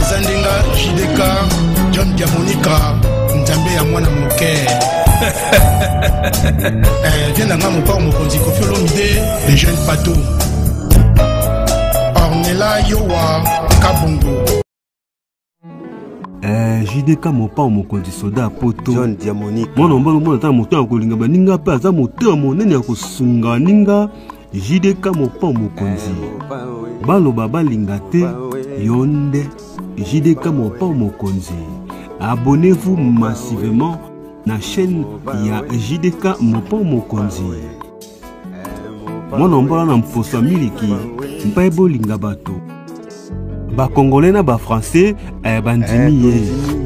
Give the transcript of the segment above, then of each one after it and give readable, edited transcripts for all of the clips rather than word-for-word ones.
Eza ndenga JDK John Diamonica Nzambe ya mwana moke. Eh, viens na nga mopao mokonzi Koffi Olomide le jeune Pato. Ornella Yowa Kabongo. Eh, JDK mopao mokonzi soda ya poto John Diamonique mwana mobali omona ata moto ya kolinga baninga mpe aza motema monene ya kosunga baninga JDK mopao mokonzi eh, baloba balinga te yo nde JDK mopao mokonzi abonnez-vous massivement na chaîne ya JDK mopao mokonzi mwana mbola na mposo ya miliki mpe bolinga bato bakongole na bafrançais eh, bandimi ye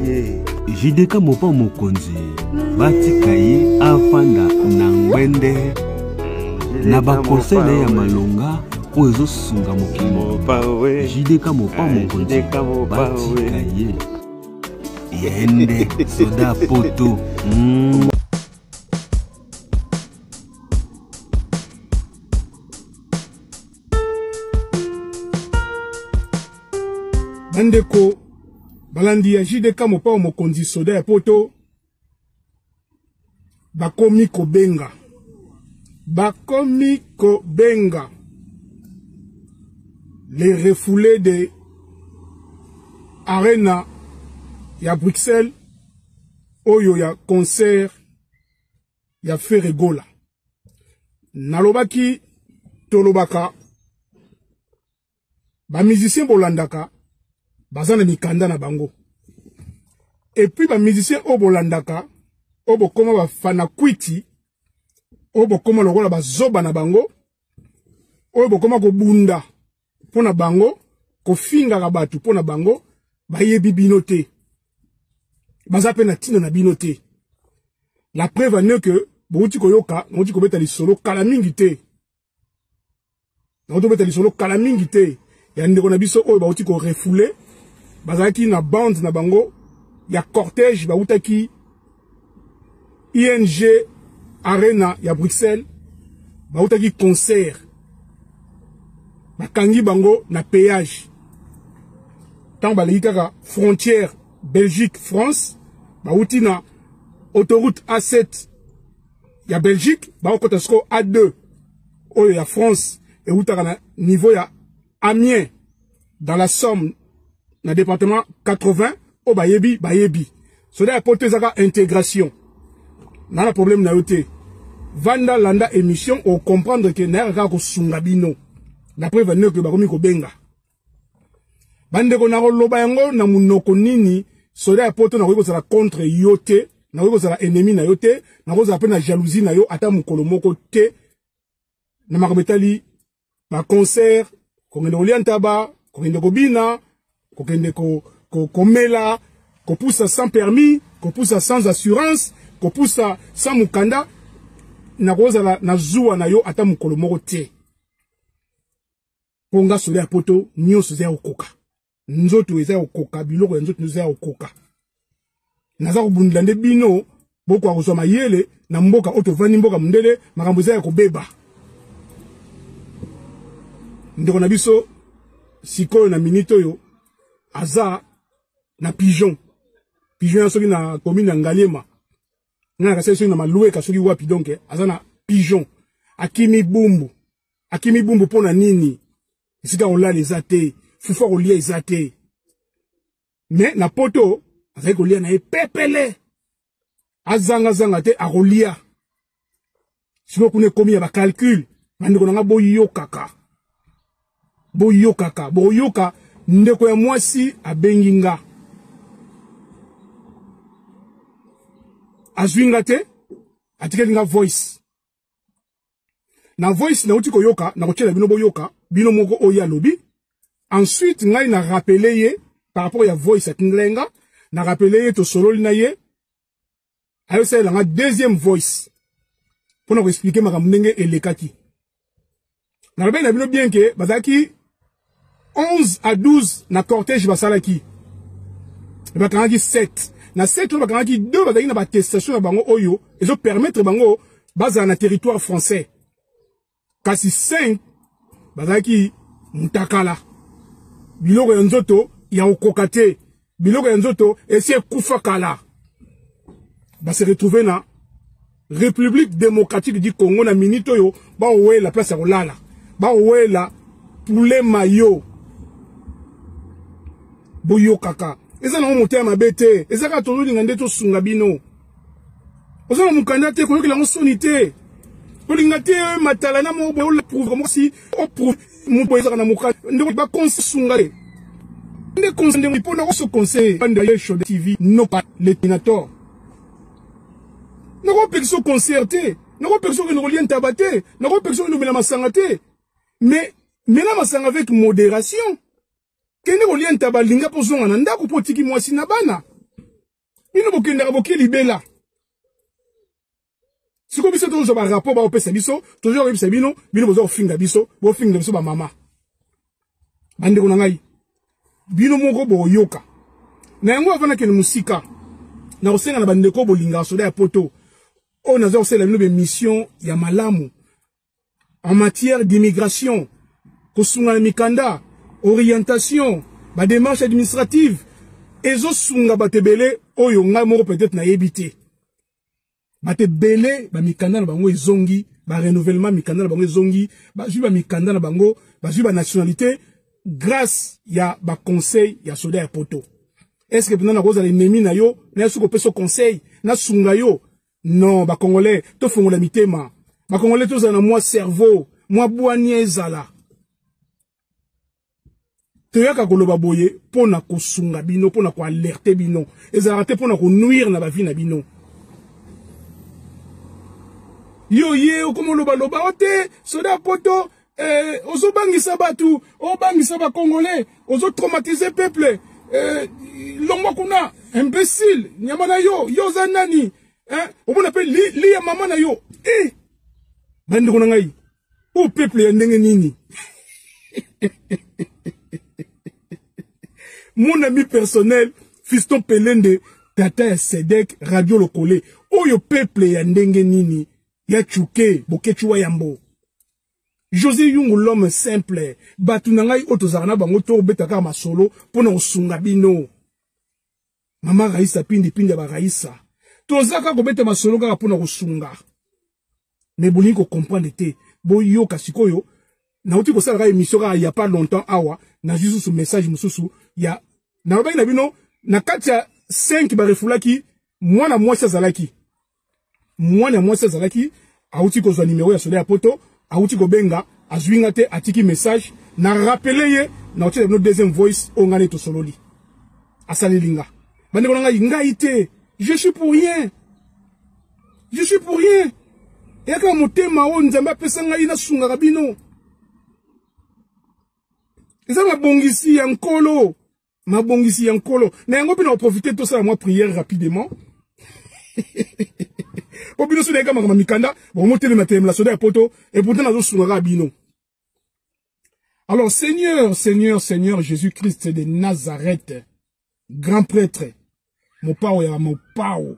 ye JDK mopao mokonzi batika ye afanda na ngwende na bakonseil na ye ya malonga oyo ezosunga mokili Mopao JDK mopao Eh, mokonzi JDK Mopao, batika ye ye nde soda poto. Bandeko balandi ya JDK mopao mokonzi soda ya poto bakomi kobenga bakomi kobenga les refoulés de Arena ya Bruxelles oyo ya concert ya Ferre Gola. Nalobaki tolobaka ba musiciens bolandaka baza na mikanda na bango et puis ba musiciens oyo bolandaka oyo bokoma ba fanakwiti oyo bokoma lokola bazoba na bango oyo bokoma kobunda mpo na bango kofingaka bato mpo na bango bayebi bino te baza mpe na ntina na bino te la preuve en est que bouti koyoka nauti kobeta lisolo kala mingi te nauti kobeta lisolo kala mingi te ya ndeko na biso oyo bauti korefoule bazalaki na bande na bango ya cortège bautaki ING Arena ya Bruxelles bautaki concert bakangi bango na péage ntango baleki kaka frontière Belgique France bauti na autoroute A7 ya Belgique bakokota sikoyo A2 oyo ya France eutaka na niveau ya Amiens dans la Somme na département 80 oyo bayebi bayebi soda ya poto ezaka intégration na na problème na yo te vanda landa émission ocomprendre ke nayaka kaka kosunga bino la preuve en est que bakomi kobenga bandeko nakoloba yango na monoko nini soda ya poto nakoki kozala contre yo te nakoki kozala ennemi na yo te nakozala mpe na jalousie na yo ata mokolo moko te na makambo etali ba concert kokende kolia ntaba kokende kobina kokende komela kopusa sans permis kopusa sans assurance kopusa sans mokanda nakozala na zuwa na yo ata mokolo moko te mpo nga solo ya poto nyonso eza ya kokoka nzoto eza ya kokoka biloko ya nzoto eza ya kokoka naza kobundela nde bino bokoka kozwa mayele na mboka oyo tovandi mboka mondele makambo eza ya kobeba ndeko na biso sikoyo na minute oyo aza na pigeon pigeon ya soki na commune ya ngaliema nga na kasai soki na malueka soki wapi donc aza na pigeon akimi bumbu akimi bumbu mpo na nini esika kolala eza te fufu akolia eza te me na poto azali kolia na ye pepele azangazanga te akolia sikoyo kuna ekomi ya bacalcule bandeko na nga boyokaka boyokaka bokoyoka ndeko ya mwasi abengi nga azwi nga te atikeli nga voice na voice nauti koyoka nakotiela bino boyoka bino moko oyo alobi ensuite ngai na rappele ye par rapport ya voice atindela nga na rappele ye tosololi na ye ayosalela nga deuxième voice mpo na koexplike makambo ndenge elekaki nalobaki na bino bien ke bazalaki 11 à 12 na cortège basalaki bakangaki 7 na 7 oyo bakangaki 2 bazalaki na batestation na bango oyo ezopermettre bango bazala na territoire français kasi 5 bazalaki mutakala biloko ya nzoto ya kokoka te, biloko ya nzoto esi ekufa kala. Ba se retrouver na République démocratique du Congo na minute oyo bawela place ya kolala, bawela poulet mayo. Boyokaka, eza nango motema mabe te, eza kaka tozolinga nde tosunga bino. Oza na mokanda te, koyokela yango soni te, kolinga te matala na moko boye prouve mosi o prouve moto ezaka na mokanda ndeko bakonsunga te nde conseil ndenge mpona oso conseil bande ya show TV no pas le tinator. Nakopekisa o concert te, nakopekisa okende kolia ntaba te, nakopekisa okende komela masanga te, mais mela masanga avec modération. Kende kolia ntaba, linga mpo ozonga na ndako mpo otiki mwasi na bana. Bino bokendaka bokie libela. Sikoyo biso tozwa barapport baopesa biso, tozwa koyebisa bino, bino boza kofinga biso, bofinga biso bamama. Bandeko na ngai, bino moko boyoka. Na yango avant nakende mosika, nakosenga na bandeko bolingaka soda ya poto oyo naza kosalela bino bemission ya malamu en matière d'immigration, kosunga na mikanda, orientation, ba démarche administrative ezosunga bato ebele oyo ngai moko peut-être nayebi te. Bato ebele ba mikanda na bango ezongi, ba renouvellement mikanda na bango ezongi, bazwi ba mikanda na bango, bazwi ba nationalité grâce ya ba conseil ya soda ya poto. Est-ce que mpena nakozala ennemi na yo, na soki opesa conseil, nasunga yo? Non, ba congolais tofongola mitema, ba congolais tozala na mwa cerveau, mwa bwania ezala. Toyaka koloba boye mpona kosunga bino, mpona koalerte bino, ezalaka te mpona konuire na bavi na bino. Yo ye okoma olobaloba o te soda poto, ozobangisa bato, obangisa bacongolais, ozotraumatize peuple, longwa kuna, imbécile, nyama na yo, yo oza nani? Omona mpe li ya mama na yo. Bandeko na ngai, o peuple ya ndenge nini? Mon ami personnel Fiston Pelende, tata ya Sedek Radio Lokole, oyo peuple ya ndenge nini? Ya Tchuke, Boketshu wa Yambo, José Yungu, l'homme simple. Bato na ngai oyo tozalaka na bango, tobeta kaka masolo mpona kosunga bino. Mama Raissa Pindi Pindi ya ba Raissa, toza kaka kobeta masolo kaka mpona kosunga, mais bolingi kocomprendre te. Boyoka sikoyo, nauti kosala kaka émission kaka ya pas longtemps awa, nazwi susu message mosusu ya nalobaki na bino na kati ya 5 barefulaki mwana mwasi azalaki, mwana mwasi azalaki auti kozwa numero ya soda ya poto, auti kobenga, azwi nga te, atiki message na rappeler ye, na otia bino deuxième voice oyo ngai tosololi, asaleli nga. Bandeko na ngai, ngai te, je suis pour rien, je suis pour rien. Eyaka motema oyo Nzambe apesa ngai, nasungaka bino. Eza mabongisi ya Nkolo, mabongisi ya Nkolo. Na yango mpe na koprofite tosala mwa prière rapidement po bino so nayeka makambo mikanda bomotelema telemela soda ya poto, et pourtant nazosungaka bino. Alors Seigneur, Seigneur, Seigneur Jésus-Christ de Nazareth, grand prêtre, mopao ya mopao,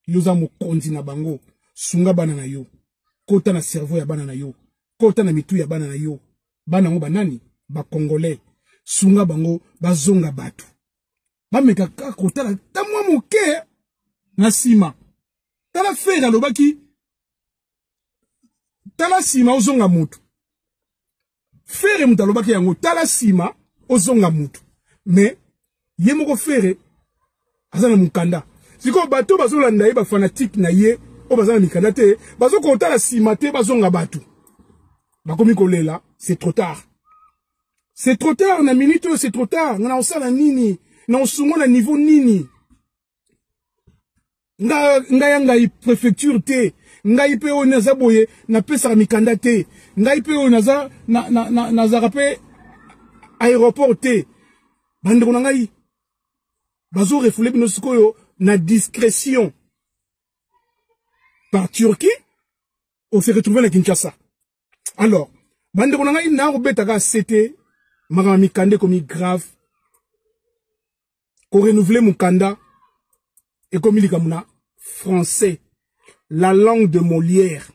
yo oza mokonzi na bango, sunga bana na yo, kota na cerveau ya bana na yo, kota na mitu ya bana na yo. Bana yango banani? Ba congolais. Sunga bango bazonga bato, bameka kaka kotala ta mwa moke na nsima. Tala Fere alobaki, tala nsima ozonga mutu. Fere moto alobaki yango, tala nsima ozonga mutu. Mais ye moko Fere aza na mokanda. Sikoyo bato bazolanda ye, bafanatike na ye oyo baza na mikanda te, bazokotala nsima te, bazonga bato. Bakomi kolela, c'est trop tard. C'est trop tard na minute oyo, c'est trop tard. Nga na osala nini? Na osungo na niveau nini? Nga ya ngai préfecture te. Ngai pe oyo naza boye, napesaka mikanda te. Ngai pe oyo naza nazaka pe aéroport te. Bandeko na ngai, bazo refouler bino sikoyo na discrétion. Par Turquie, on s'est retrouvé na Kinshasa. Alors, bandeko na ngai, na kobetaka sete makambo mikanda ekomi grave. Ko renouveler mokanda ekomi likambo na français, la langue de Molière.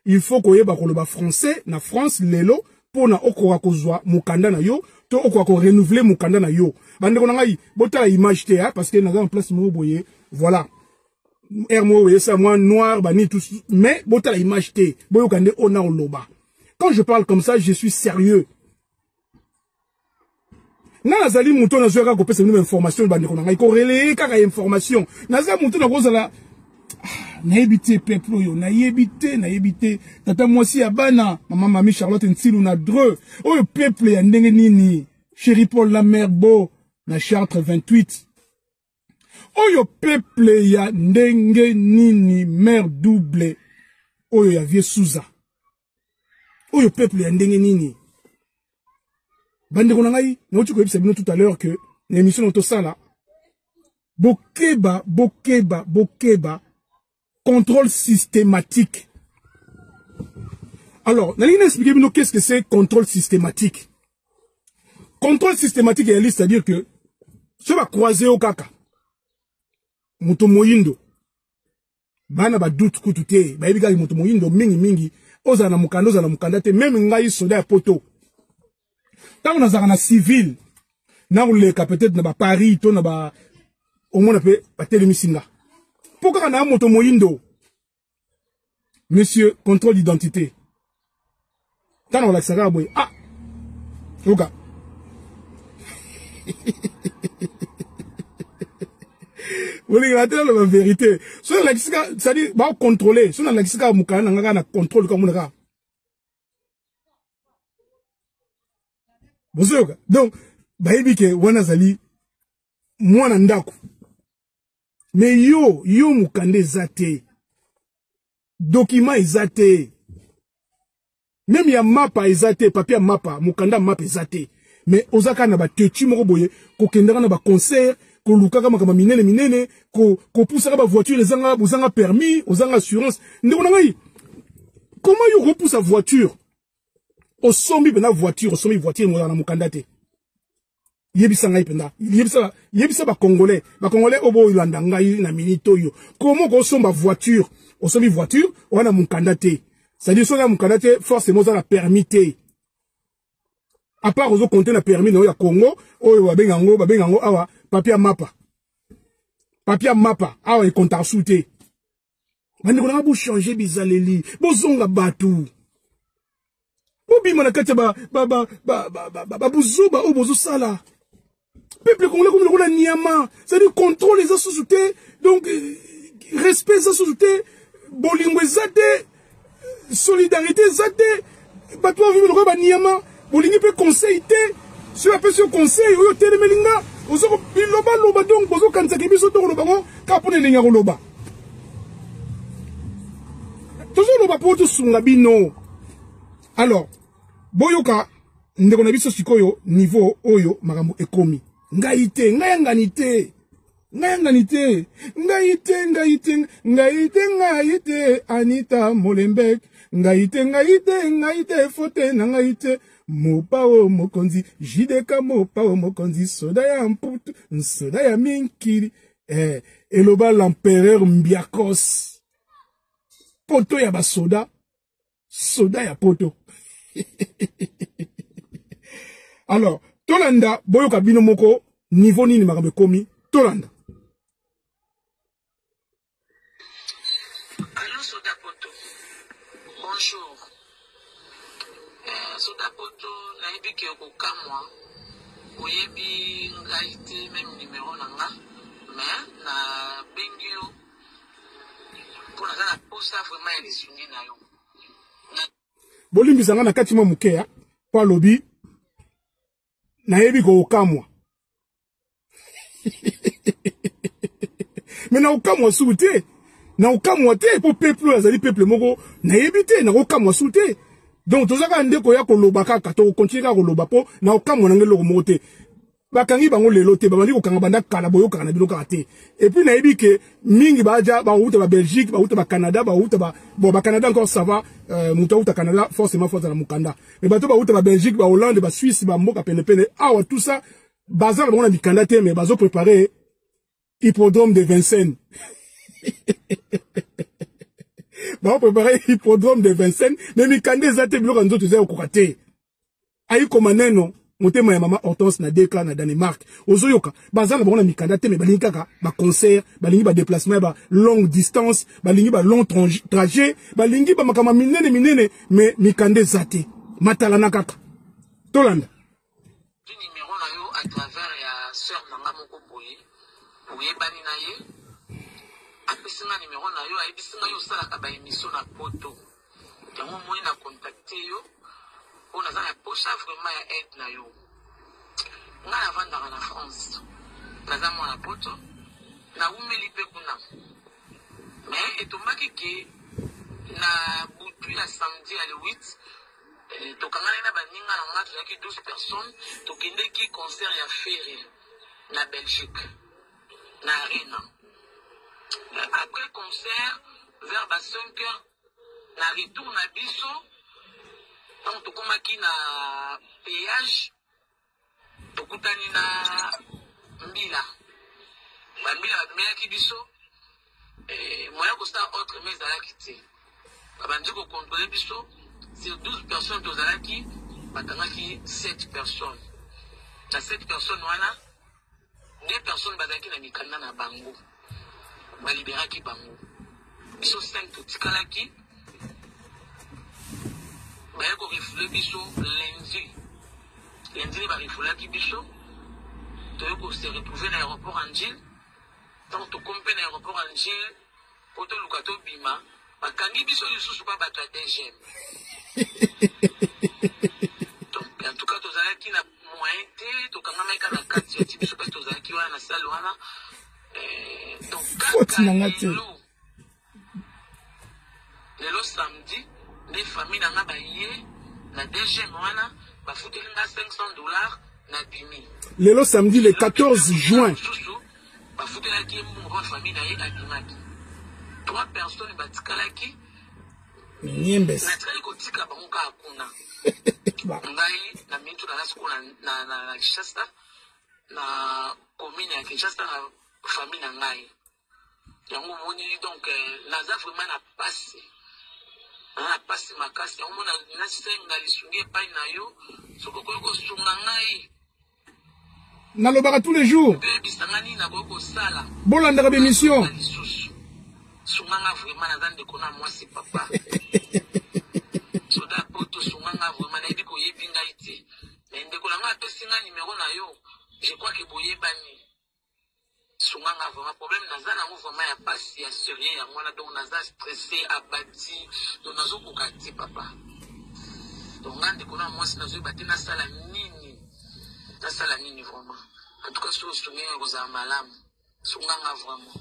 Il faut koyeba koloba français na France lelo. mpona okoka kozwa mokanda na yo to okoka korenouveler mokanda na yo. Bandeko na ngai, botala image te, parce que naza na place moko boye, voilà, air moko boye esa mwa noir bani tout, mais botala image te, boyoka nde oyo na oloba. Quand je parle comme ça, je suis sérieux. Nga nazali moto nazwi kaka kopesa bino bainformation. Bandeko na ngai, korelayer kaka information. Naza moto nakozala, nayebi te peuple oyo, nayebi te, nayebi te. Tata mwasi ya bana, mama mami Charlotte Ntsilu na Dreux, oyo peuple ya ndenge nini? Chéri Paul la mère bo na Chartre 28, oyo peuple ya ndenge nini? Mère double oyo ya vieux Souza, oyo peuple ya ndenge nini? Bandeko na ngai, nauti koyebisa bino tout à l'heure que na émission na tosala, bokeba, bokeba, bokeba, contrôle systématique. Alors nalingi na expliquer bino qu'est-ce que c'est, contrôle systématique. Contrôle systématique eyali, c'est-à-dire que so bacroise yo kaka moto moyindo, bana badoute kutu te, bayebi kaka moto moyindo mingimingi, ozala na mokanda, ozala na mokanda te. Même ngai soda ya poto, ntango nazalaka na civil, nakoleka peut-être na baparis to na ba, omona mpe batelemisi nga mpo kaka na moto moyindo: "Monsieur, contrôle d'identité." Ntango kolakisa kaka boye, ah, oka bolingaka te naloba vérité. So nalakisi ka, c'est-à-dire bacontrôle, so nalakisi kaka mokanda na nga kaka na contrôle, kaka mona kaka bozoyoka. Donc bayebi ke wana azali mwana ndako. Mais yo mokanda eza te, document eza te, même ya mapa eza te, papier ya mapa, mokanda ya mapa eza te, mais oza kaka na batetu moko boye, kokendaka na baconcert, kolukaka makambo minene minene, kopusaka bavoiture ezanga, ozanga permis, ozanga assurance. Ndeko na ngai, comment yo kopusa voiture? Osombi mpenza voiture, osombi voiture, ozala na mokanda te. Yebisa ngai mpenza, yebisa, yebisa bacongolais, bacongolais oyo boyolanda ngai na minute oyo, komo kosomba voiture? Osombi voiture, oza na mokanda te. C'est-à-dire soki oza na mokanda te, forcément oza na permis te, à part ozocompter na permis na oyo ya Congo oyo babenga yango, babenga yango awa papier ya mapa. Papier ya mapa awa ekontaka su te. Bandeko nanga, bochange bizaleli, bozonga bato, bobima na kati ya babuzoba oyo bozosala. Peuple congolais komi lokola nyama, c'est-à-dire contrôle eza susu te, donc respect eza susu te, bolingo eza te, solidarité eza te. Bato bavivre lokola banyama. Bolingi mpe conseil te. Soki apesi yo conseil oyo otelemeli nga, ozo bilobaloba. Donc bozokanisaki biso tokoloba ngo kaka mpona elengi ya koloba. Tozoloba mpo tosunga bino. Alors boyoka ndeko na biso sikoyo, niveau oyo makambo ekomi. Ngai te, ngai yangani te, ngai yangani te, ngai te, ngai te, ngai te, ngai te, Anita Molembek, ngai te, ngai te, ngai te, faute na ngai te. Mopao mokonzi JDK, mopao mokonzi, soda ya mputu, soda ya minkili, eloba l'empereur Mbiakos. Poto ya basoda, soda ya poto. Alors tolanda, boyoka bino moko niveau nini makambo ekomi. Tolanda. Allô, Soda Poto. Bonjour. Soda Poto, nayebi ke okokamwa. Oyebi ngai te, même numéro na nga. Mais nabengi yo mpo naza na posa vraiment ya lisungi na yo. Bolimbisa nga na kati mwa moke ya mpo alobi nayebi kokamwa, mais nakokamwa suku te, nakokamwa te, mpo peuple oyo azali peuple moko nayebi te, nakokamwa suku te. Donc toza kaka nde koya koloba kaka, tokocontinuer kaka koloba, mpo nakokamwa nange eloko moko te. Bakangi bango lelo te, babandi kokanga banda kala, boyokaka na bino kaka te. Et puis nayebi ke mingi baja bauta babelgique, bauta bacanada, bauta ba, bon, bacanada encore ça va, moto auta Canada forcément faut azala mokanda, mais bato bauta babelgique, bahollande, basuisse, bamboka penepene awa, tout ça, baza na bango na mikanda te, mais bazoprépare hippodrome de Vincennes, bazoprépare hippodrome de Vincennes, mais mikanda eza te, biloko ya nzoto eza ekokoka te. Ayikoma neno motema ya mama Hortense na DK na Danemark. Ozoyoka baza na bango na mikanda te, mais balingi kaka ba concert, balingi ba déplacement ya ba longue distance, balingi ba long trajet, balingi ba makambo minene minene, mais mikanda eza te. Matalana kaka. Tolanda. Numéro na yo à travers ya sœur na nga moko boye, oyebani na ye, apesi nga numéro na yo, ayebisi nga yo osalaka ba émission na poto. Yango omoni na contacte yo po naza na posa vraiment ya aide na yo. Nga navandaka na France, naza mwana poto, nawumeli pe kuna. Mais etombaki ke na butu ya samedi ya le 8 eh, tokanganaki na baninga na nga, tozalaki 12 personnes, tokendeki concert ya Ferre na Belgique na Arena. Après concert vers ba 5 heures na retour na biso, ntango tokomaki na péage, tokutani na mbila, bambila babimelaki biso eh, moyen kosala autre mais ezalaki te. Babandi kocontrole biso sur 12 personnes tozalaki, bakangaki 7 personnes. Na 7 personnes wana, 2 personnes bazalaki na mikanda na bango, baliberaki bango. Biso 5 totikalaki, baye korefule biso lundi. Lundi nde barefulaki biso, toye kose retrouver na aéroport ya Ndjili. Ntango tokomi mpe na aéroport ya Ndjili mpo toluka tobima, bakangi biso lisusu pa bato ya DGM. Donc en tout cas tozalaki na moyen te, tokangamaki kaka na kati ya ti biso mpe tozalaki wana na salle wana. Donc Faute kaka na nga te. lelo, lelo samedi nde famille na nga baye na DGM wana, bafuteli nga $500 na bimi. Lelo samedi le 14 juin. Mosusu bafutelaki ye mbongo ba famille na ye abimaki. 3 personnes batikalaki. Niembes. Natikali kotika bango kaka kuna. Ngai na mintu naza sikoyo na Kinshasa, na commune ya Kinshasa, na famille na ngai. Yango omoni, donc naza vraiment na pasi. Naza na pasi makasi. Yango mona nasenga lisungi epai na yo, soki okoki kosunga ngai. Nalobaka tous les jours. Toyebisa nga nini nakoki kosala. Bolandaka b'émission. Lisusu. Sunga nga vraiment, naza ndeko na mwasi papa. Soda poto, sunga nga vraiment, nayebi koyebi ngai te. Mais ndeko na nga apesi nga numéro na yo, je crois que boyebani. Sunga nga vraiment, problème naza nango vraiment ya pasi ya sérieux yango wana, donc naza stressé, abattu, donc nazokoka te papa. Donc nga ndeko na mwasi nazoyeba te nasala nini. Nasala nini vraiment. En tout cas soki osungi nga kozala malamu. Sunga nga vraiment.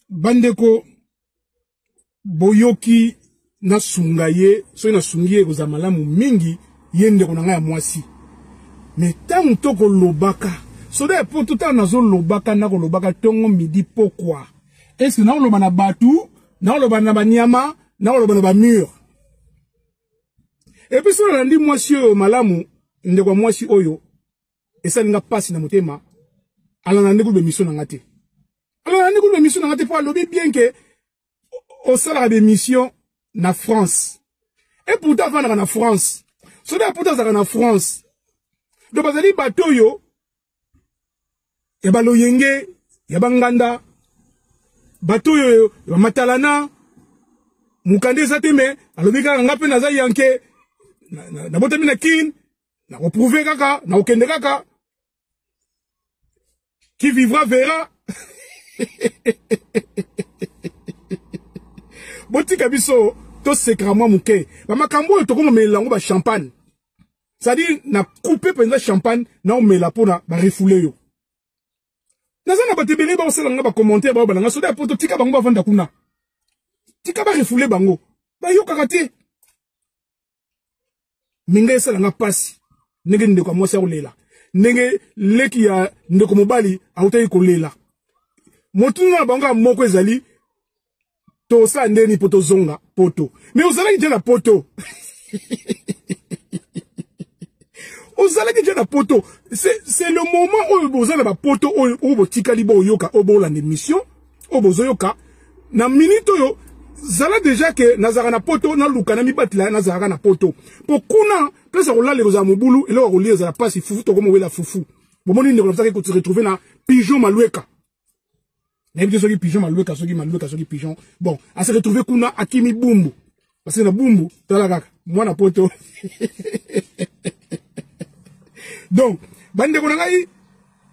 Bandeko boyoki nasunga ye, soki nasungi ye kozala malamu mingi, ye ndeko na ngai ya mwasi. Mais ntango tokolobaka soda ya poto, ntango nazolobaka, nakolobaka tongo midi pokwa, est-ce que nakoloba na bato, nakoloba na banyama, nakoloba na bamur? Et puis soki nalandi mwasi oyo malamu, ndeko ya mwasi oyo esali nga pasi na motema, alanda nde kutu bemission na nga te. Alanda nde kutu bemission na nga te, po alobi bien ke osalaka bemission na France. Et pourtant avandaka na France. Soki ya poto azalaka na France. Donc bazali bato oyo ya baloyenge, ya banganda, bato oyo ya bamatalana, mokanda eza te, me alobi kaka nga mpe naza yanke, nabotami na Kin, nakoprouve kaka, nakokende kaka. Qui vivra verra. Botika biso tosekaka mwa moke. Bamakambo oyo tokomomela yango ba champagne. C'est-à-dire na couper mpenza champagne na omela mpona ba refoule yo. Naza na bato ebele baosala nga ba commentaire, baobala nga soda ya poto, tika bango bavanda kuna. Tika ba refoule bango. Bayokaka te. Minga esala nga pasi. Ndenge ndeko ya mwasi akolela. Ndenge leki ya ndeko mobali autaki kolela. Motuna na bango ya moko ezali tosala ndeni po tozonga poto. Mais ozalaki déjà na poto. Ozalaki déjà na poto. C'est le moment oyo boza na ba poto oyo, oyo botikali boyoka, oyo bolanda émission, oyo bozoyoka na minute oyo. Zala deja ke nazalaka na poto, naluka na mibatela, nazalaka na poto po kuna place ya kolala ekozala mobulu, eloko ya kolia ezala mpasi, fufu tokomowela fufu. Bomoni ndeko na biso ake retrouve na Pigeon Malueka. Nayebi te soki Pigeon Malueka, soki Malueka, soki Pigeon. Bon, ase retrouve kuna, akimi Bumbu parce que na Bumbu, tala kaka mwana poto. Donc bandeko na ngai,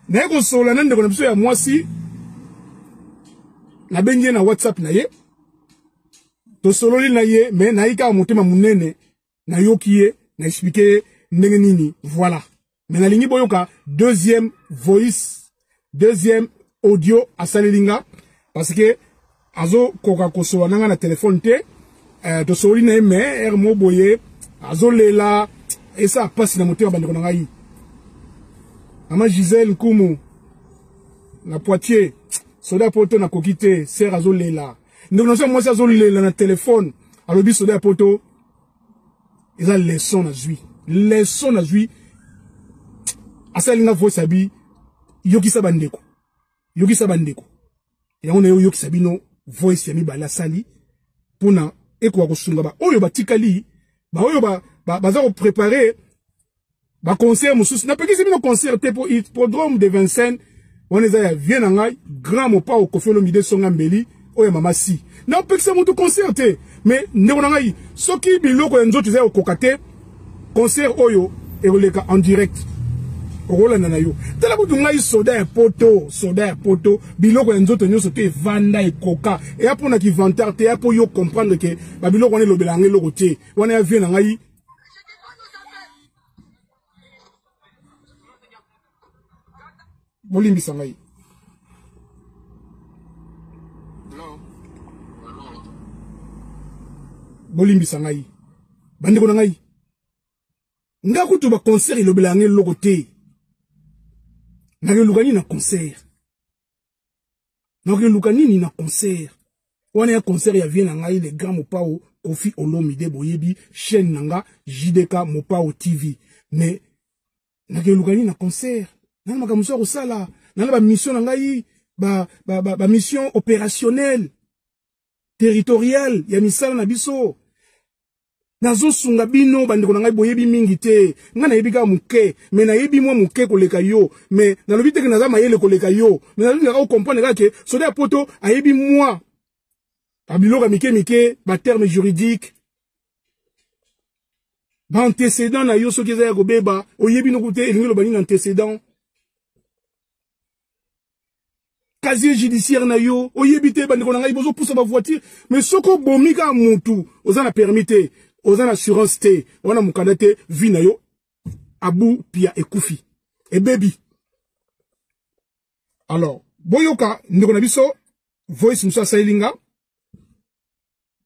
naye kosolola na ndeko na biso ya mwasi, nabengi ye na WhatsApp na ye, tosololi na ye, me nayi kaka motema monene, nayoki ye, na explike ye ndenge nini. Voilà, me nalingi boyoka deuxième voice, deuxième audio asaleli nga, parce que azokoka kosolola na nga na telefone te. Tosololi na ye, me ere mo boye azolela, esa mpasi na motema. Bandeko na ngai, mama Gisele Nkumu na Poitiers, soda poto, nakoki te, ser azolela. Ndeko na biso mwasi azolela na telefone, alobi soda ya poto eza leçon nazwi, leçon nazwi. Asali nga voice, abi yokisa bandeko, yokisa bandeko. Yango na yo yokisa bino voice ya mibale asali mpona ekoka kosunga baoyo batikali, baoyo baza koprepare baconcert mosusu. Napekisi bino concert te, mpo hippodrome de Vincennes wana eza ya vie na ngai, grand Mopao Kofi Olomide, Songa Mbeli oyo ya mama si. Napekisa motu concert te, mais ndeko na ngai, soki biloko ya nzoto eza ya kokoka te, concert oyo ekoleka en direct, okolanda na yo. Tala kutu ngai soda ya poto, soda ya poto, biloko ya nzoto nyonso te evanda ekoka, eya mpona kivantar te, eya mpo yo comprendre ke babiloko wana elobela yango eloko te, wana ya vie na ngai. Bolimbisa ngai, bolimbisa ngai, bandeko na ngai. Nga kutu baconcert elobela yango eloko te. Nakeluka nini na concert? Nakeluka nini na concert wana? Ya concert ya vie na ngai, le grand Mopao Kofi Olomide. Boyebi chaîne na nga, JDK Mopao TV. Mais nakeluka nini na concert? Nana makambo mosusu ya kosala, nana bamission na ngai, bamission opérationnelle territoriale ya misala na biso. Nazosunga bino bandeko na ngai, boyebi mingi te, ngai nayebi kaka moke, me nayebi mwa moke koleka yo, me nalobi teke naza mayele koleka yo, me nalingaka okomprendre kaka ke soda ya poto ayebi mwa babiloko ya mike mike, baterme juridique, baantécédent na yo soki eza ya kobeba, oyebi noku te elingi loba nini antécédent, casier judiciaire na yo oyebi te. Bandeko na ngai, bozopusa bavoiture, mais soki obomi kaka mutu, oza na permis te, oza na assurance te, wana mokanda te, vie na yo abu pia ekufi, ebebi. Alors boyoka ndeko na biso voice mosusu asaleli nga,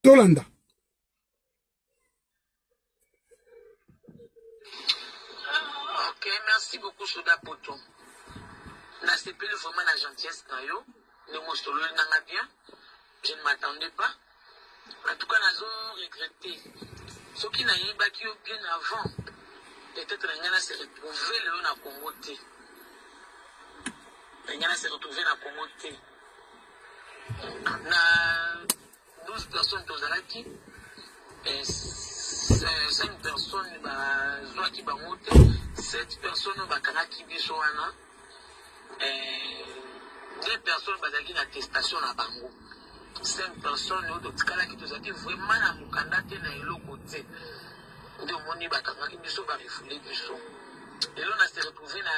tolanda. Ok, merci beaucoup Soda Poto. Nasepeli vraiment na gentillesse na yo, ndenge osololi nanga bien. Je ne m'attendais pas. En tout cas, nazo regretter. Soki nayebaki yo bien avant, peut-être na ngai na se retrouver lelo na Congo te. Na ngai na se retrouver na Congo te. Na 12 personnes tozalaki, 5 personnes bazwaki bango te, 7 personnes oyo bakangaki biso wana, 2 personnes bazalaki na attestation na bango, 5 personnes oyo totikalaki tozalaki vraiment na mokanda te, na eloko te. Nde omoni bakangaki biso, barefule biso. Lelo na se retrouve na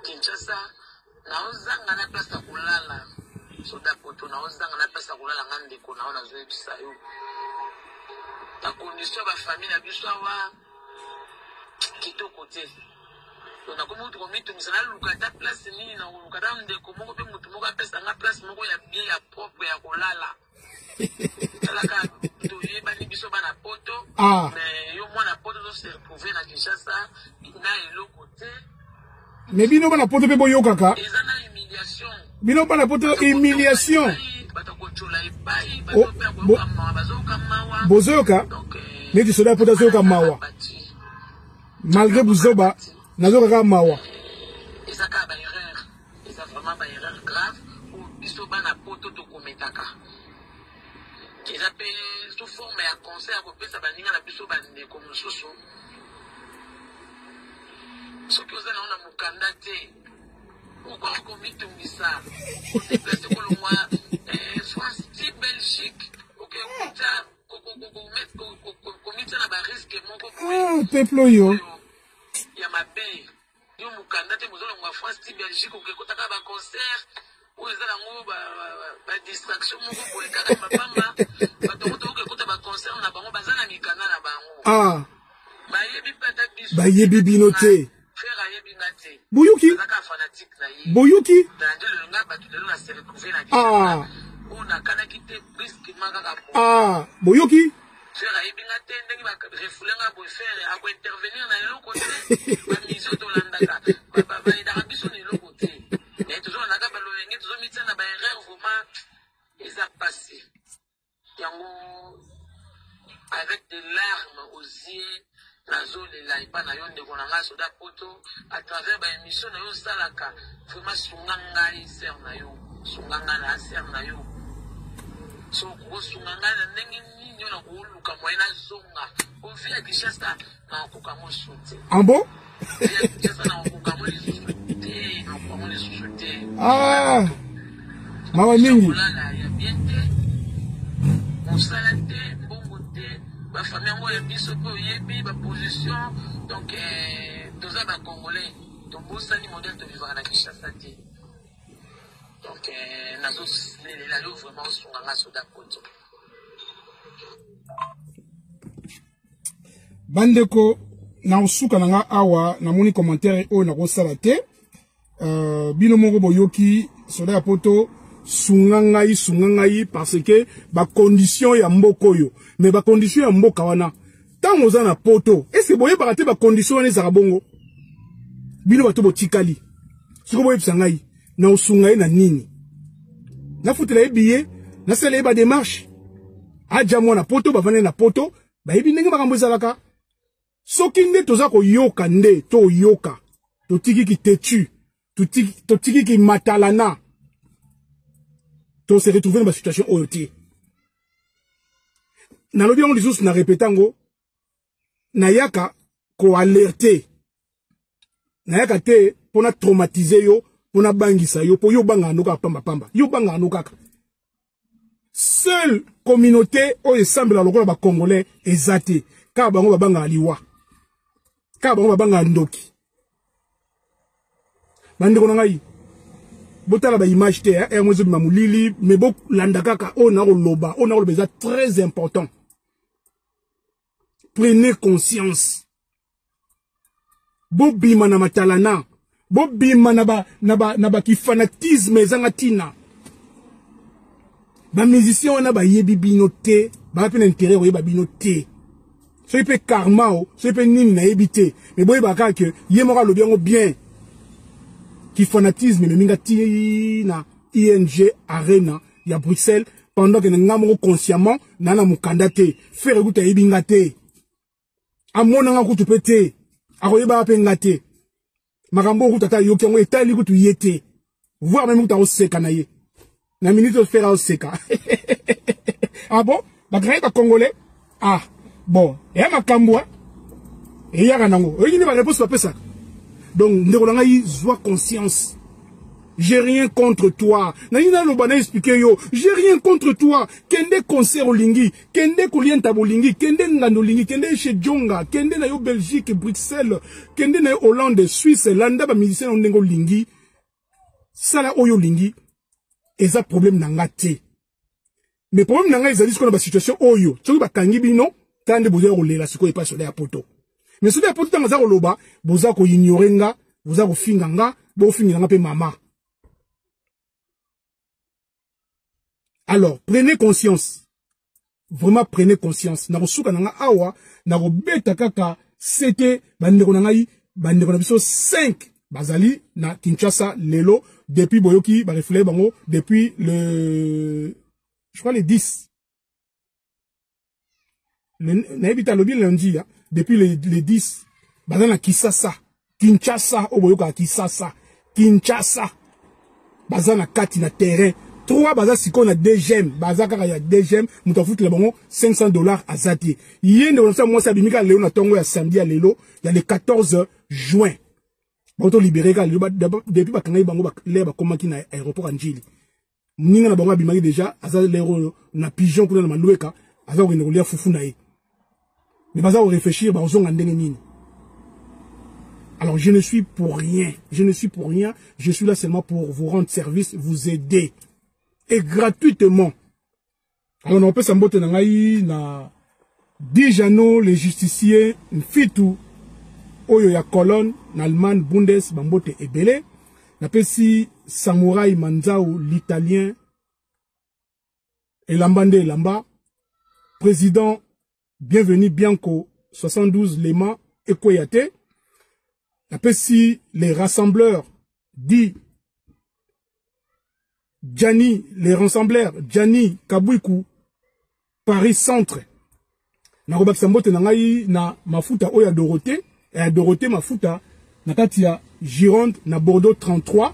Kinshasa, naozanga na place ya kolala. Soda poto, naozanga na place ya kolala. Nga ndeko nao, nazoyebisa yo bacondition ya bafamille na biso awa kitoko te. Donc nakomi kutu komitungisa, naluka ata place nini, nakoluka ata ndeko moko mpe motu moko apesa nga place moko ya bien, ya propre, ya kolala. Talaka, toyebani biso bana poto. Ah. Mais yo mwana poto ozose retrouve na Kinshasa na eloko te. Me bino bana poto mpe boyokaka. Eza na humiliation. Bino bana poto, humiliation. Bato kotyola epai, Oh, bato mpe akoyoka mawa, bazoyoka mawa. Bozoyoka. Donc, neti soda ya poto azoyoka mawa malgré buzoba, nazoyoka kaka mawa. Eza kaka baerreur, eza vraiment baerreur grave oyo biso bana poto tokometaka. Eza pe sous forme ya conseil ya kopesa baninga na biso bandeko mosusu. Soki oza nango na mokanda te, pourquoi okomitungisa kodeplace kolongwa eh, France ti Belgique okekuta komitia na bariske moko boye ah, peuple oyo ya mabe. Yo mukanda te bozo longwa France ti Belgique oke kota kaka ba concert oyo eza nango ba, ba distraction moko boye kaka ya pamba bato yango tokoki kota ba concert na bango baza na mikanda na bango ah. bayebi mpe ata biso bayebi bino te frère ayebi nga te boyoki azaka fanatique na ye boyoki nalandi lelo nga bato lelo na se retrouver na ah. oyo nakanaki te brusquement kaka ah boyoki Ferre ayebi nga te ndenge ba refoule nga boye Ferre ako intervenir na eloko te ba mission tolandaka ba aidaka biso na eloko te mais tozolandaka ba lolenge tozomitia na ba erreur vraiment eza pasi yango avec des larmes aux yeux nazolela epa na yo ndeko na ngai soda poto à travers ba émission na yo osalaka vraiment sunga ngai sœur na yo sunga ngai na sœur na yo so okosunga ngai na ndenge nini oyo nakoluka moye nazonga po vie ya kinshasa nakokoka yango su te ah bon vie ya kinshasa nakokoka yango lisusu te nakokoka yango lisusu te ah mawa mingi kolala ya bien te mosala te mbongo te bafami yango ya biso mpe oyebi baposition donc eh, toza bacongolais tobosani modele tovivaka na kinshasa te donc eh, nazolelela yo vraiment osunga nga soda poto bandeko na kosuka na nga awa namoni commentaire oyo nakosala te uh, bino moko boyoki soda ya poto sunga ngai sunga ngai parce que bacondition ya mboka oyo mais bacondition ya mboka wana ntango oza na poto ese boyebaka te bacondition wana ezalaka bongo bino bato botikali sikoyo boyebisa ngai na osunga ye na nini nafutela ye biye nasala ye bademarche aja mwana poto bavandeli na poto bayebi ndenge makambo ezalaka soki nde toza koyoka nde toyoka totiki kitetu totiki kimatalana to se retrouver na basituation oyo te nalobi yango lisusu na repete yango nayaka koalerte nayaka te mpo na traumatize yo mpo nabangisa yo mpo yo obangaka no kaka pambapamba yo obangaka no kaka seule communauté oyo esambela lokola bacongolais eza te kaka bango babangaka liwa kaka bango babangaka ndoki bandeko na ngai botala baimage te yango ezobima molili me bolanda kaka oyo nakoloba oyo nakoloba eza très important prenez conscience bobima na matalana bobima na ba na ba na ba kifanatisme ezanga ntina bamusicien wana bayebi bino te baa mpe na intérêt koyeba bino te soki mpe karma o soki mpe nini nayebi te me boyeba kaka ke ye moko alobi yango bien kifanatisme ememi nga ti na ing arena ya bruxelles pendant ke na nga moko consciemment naa na mokanda te fere kutu ayebi nga te amona nga kutu mpe te akoyebaka mpe nga te makambo oyo kutu ata ayoki yango etali kutu ye te voire meme kutu akoseka na ye na minute oyo fere aoseka ah bon bakangaki bacongolais ah bon eya makambo eyaka nango oyoki nde bareponse bapesaka donc ndeko na ngai zwa conscience J'ai rien contre toi. Nalingi naloba na expliquer yo. J'ai rien contre toi. Kende concert olingi, kende kolia ntaba olingi, kende ngando olingi, kende chez Djonga, kende na yo Belgique, Bruxelles, kende na yo Hollande, Suisse, landa ba musiciens na ndenge olingi. Sala oyo olingi. Eza problème na nga te. Mais problème na nga ezali sikoyo na ba situation oyo. Soki bakangi bino, tala nde boza kolela sikoyo epai soda ya poto. Mais soda ya poto ntango aza koloba, boza ko ignorer nga, boza kofinga nga, bofingela nga mpe mama. Alors, prenez conscience. Vraiment prenez conscience. Nakosuka na nga awa, nakobeta kaka sete bandeko na ngai, bandeko na biso 5 bazali na Kinshasa lelo depuis boyoki ba reflet bango depuis le je crois le 10 nayebi te alobi lundi ya depuis le, le 10 baza na Kisasa Kinshasa oyo boyokaka Kisasa Kinshasa baza na kati na terrain 3 baza sikoyo na DGM, baza kaka ya DGM, moto afutela bango 500 $ aza te. Ye ndeko na biso ya mwasi abimi kaka lelo na ntongo ya samedi ya lelo ya le 14 juin. Bato libéré kaka lelo depuis bakangaki bango lere bakomaki na aéroport ya Njili. Moninga na bango abimaki déjà, aza lere oyo na pigeon kuna na Malueka, aza kokende kolia fufu na ye. Mais baza korefléchir bazonga ndenge nini. Alors je ne suis pour rien, je ne suis pour rien, je suis là seulement pour vous rendre service, vous aider. Et gratuitement. Alors on peut mbote na ngai na Dijano les justiciers Mfitu oyo ya Cologne na Allemagne Bundes, bambote ebele. Napesi Samurai Manzau l'italien elamba nde elamba, président Bienvenu Bianco 72 Lema ekweya te. Napesi les rassembleurs dit Gianni, les rassembleurs Gianni Kabwiku Paris Centre. Nakobakisa mbote na ngai na mafuta oyo ya Dorothée, ya Dorothée mafuta na kati ya Gironde na Bordeaux 33.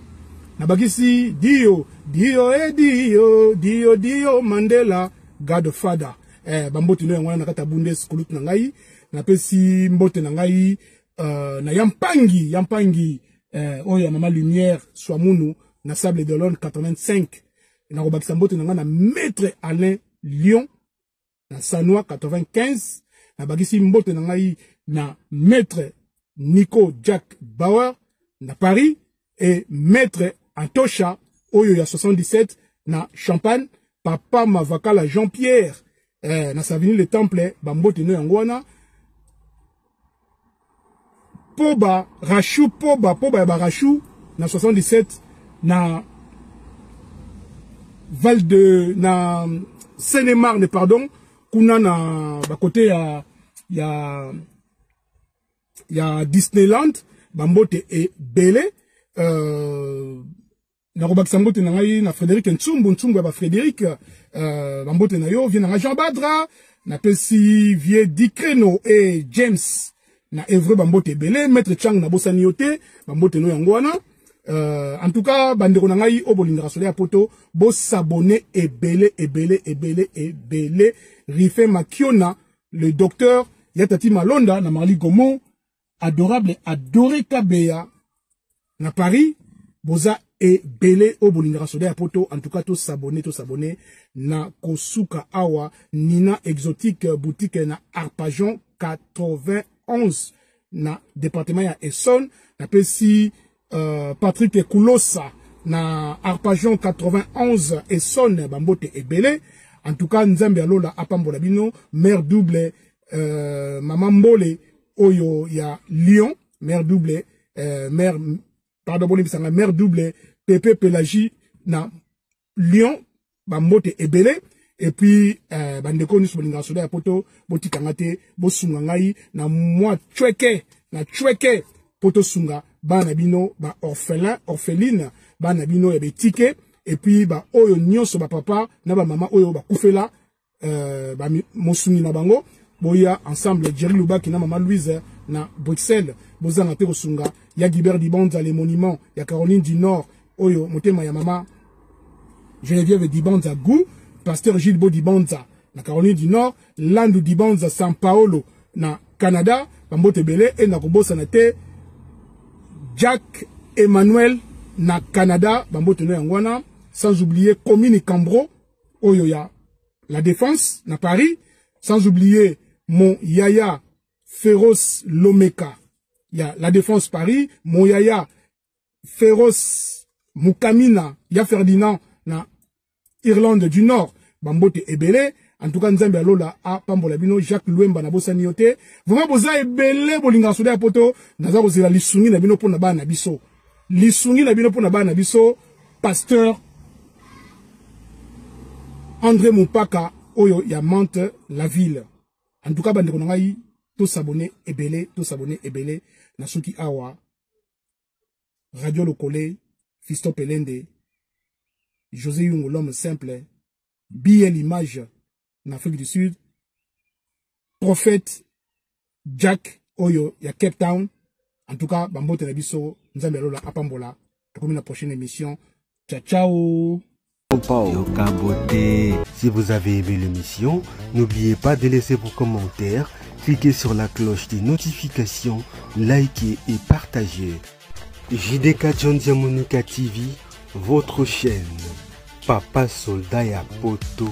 Nabakisi Dio Dio e Dio Dio Dio Mandela Godfather. Bambote no yango wana na kati ya Bundes kulutu na ngai. Napesi mbote na ngai na Yampangi, Yampangi oyo ya Mama Lumière Swamunu na Sable d'Olonne 85. Nakobakisa mbote na ngai na Maître Alain Lyon na Sanois 95. Nabakisi mbote na ngai na Maître Nico Jack Bauer na Paris et Maître Antosha oyo ya 77 na Champagne, Papa Mavakala Jean-Pierre na Savigny le Temple, bambote no yango wana. Poba Rachou, Poba, Poba ya Barachou na 77 na Val de na Seine-et-Marne, pardon, kuna na ba côté ya Disneyland, bambote ebele. Nakobakisa mbote na ngai na Frédéric Ntsumbu, Ntsumbu ya ba Frédéric, bambote na yo vie na ngai Jean Badra. Napesi vie Dicreno et James na Evreux, bambote ebele. Maître Chang, nabosani yo te, bambote no yango wana. En tout cas bandeko na ngai oyo bolingaka soleil ya poto, bosabone ebele ebele ebele ebele. Rife Makiona le docteur ya Tati Malonda na Marli Gomon, adorable adoré Kabeya na Paris, boza ebele oyo bolingaka soda ya poto. En tout cas tosabone, tosabone. Na kosuka awa, Nina Exotique boutique na Arpajon 91 na département ya Essonne. Napesi Patrick Kulosa na Arpajon 91 Essonne, bambote ebele. En tout cas Nzambe alola apambola bino. Mère double Mama Mbole oyo ya Lyon, mère double mère, pardon, bolimbisanga, mère double Pepe Pélagie na Lyon, bambote ebele. Et puis bandeko nyonso bolingaka soda ya poto, botikanga te, bosunga ngai na mwa chweke na chweke po tosunga bana bino ba orphelin, orpheline, bana bino ya betike, et puis ba oyo nyonso bapapa na bamama oyo bakufela ba mosungi na bango. Boya ensemble Jerry Lubaki na Mama Louise na Bruxelles, bozanga te kosunga ya Guibert Dibanza les monuments ya Caroline du Nord oyo motema ya Mama Geneviève Dibanza Gou, Pasteur Gilles Bo Dibanza na Caroline du Nord, Landu Dibanza San Paolo na Canada, bambote ebele. E na kobosana te Jack Emmanuel na Canada, bambote no yango wana. Sans oublier Commune Cambro oyo ya La Défense na Paris, sans oublier mon yaya Féroce Lomeka ya La Défense Paris, mon yaya Féroce Mukamina ya Ferdinand na Irlande du Nord, bambote ebele. En tout cas Nzambe alola apambola bino. Jacques Luemba na bosani yo te. Vraiment boza ebele bolingaka soda ya poto, naza kozela lisungi na bino mpona bana na biso, lisungi na bino mpona bana na biso. Pasteur André Mopaka oyo ya Mantes la Ville. En tout cas bandeko na ngai, tosabone ebele, tosabone ebele. Na soki awa Radio Lokole, Fiston Pelende, José Yungu l'homme simple, BL Image en Afrique du Sud, Prophète Jack oyo ya Cape Town. En tout cas bambote na biso, Nzambe alola apambola. Tokomi na prochaine émission. Ciao ciao. Yoka beauté. Si vous avez aimé l'émission, n'oubliez pas de laisser vos commentaires, cliquez sur la cloche des notifications, likez et partagez. JDK John Diamonica TV, votre chaîne. Papa Soldat ya Poto.